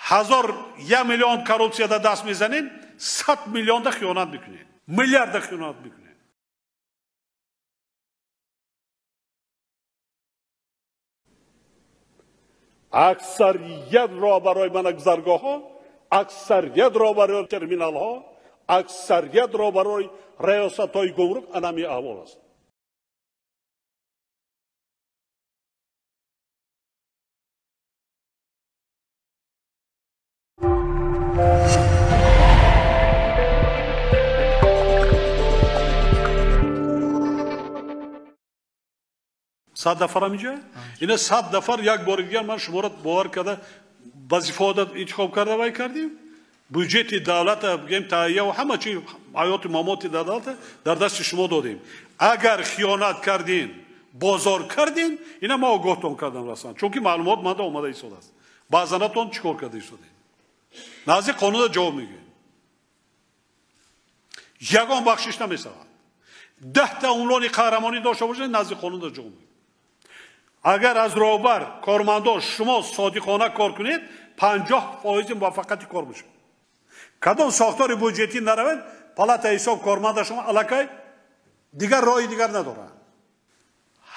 1001 миллион коррупсияда даст мезанед, 100 миллионда хиёнат мекунед, миллиарда хиёнат мекунед. Аксарият роҳбарои мана гузаргоҳҳо, аксарият роҳбарои терминалҳо, аксарият роҳбарои раёсатҳои гумрук анами аҳвол аст. Сад нафар ҳаминҷа? Ина 100 нафар як бори дигар ман шуморо бовар карда вазифаода интихоб карда вай кардем. Бюджети давлата бигем таҳия ва ҳама чи ҳаёти мамоти давлата дар дасти шумо додем. Агар хиёнат кардин, бозор кардин, ина ма огоҳтон кардам расман, чунки маълумот манда омада истодааст. Баъзанатон чӣ кор карда истодед? Назди қонуна ҷавоб мегӯед. Ягон бахшиш намешавад. 10 та унвони қаҳрамонӣ дошта бошед, назди қонуна ҷавоб мегӯед. Агар аз роҳбар кормандон шумо содиқона кор кунед, 50% муваффақияти кор мешавад. Кадом сохтори буҷетӣ наравед, палатаи ҳисоб корманда шумо аллакай дигар роҳи дигар надорад.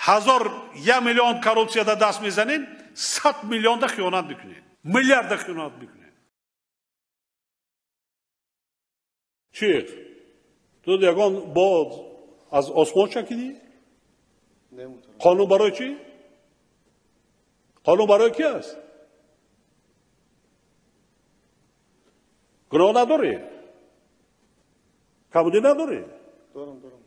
1001 миллион коррупсияда даст мезанед, 100 миллионда хиёнат мекунед, миллиарда хиёнат мекунед. Чӣ? Ту ягон бод аз осмон чакидӣ? Қонун барои чӣ? Қонун барои ки аст? Гуноҳ надорӣ? Камудӣ надорӣ? Дорам, дорам.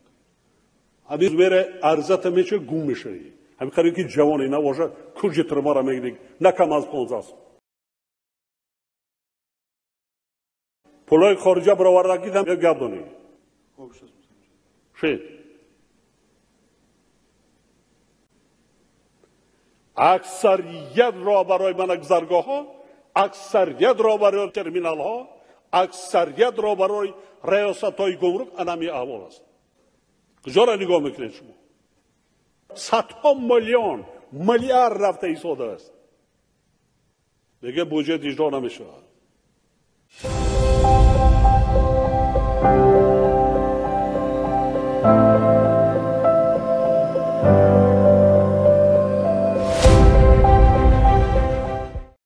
Ҳамин мере арзата меча гум мешавӣ. Ҳамин қариб ки ҷавоне набошад, куҷи тирмара мегирӣ, на кам аз 15 сол. Пулҳои хориҷа баровардагӣ дам гап донӣ. Шед. Аксарият роҳбарои мана гузаргоҳҳо, аксарият роҳбарои терминалҳо, аксарият роҳбарои раёсатҳои гумрук анами аҳвол аст. Куҷоро нигоҳ мекунед шумо? Садҳо миллион, миллиард рафта истодааст. Дигар буҷет иҷро намешавад.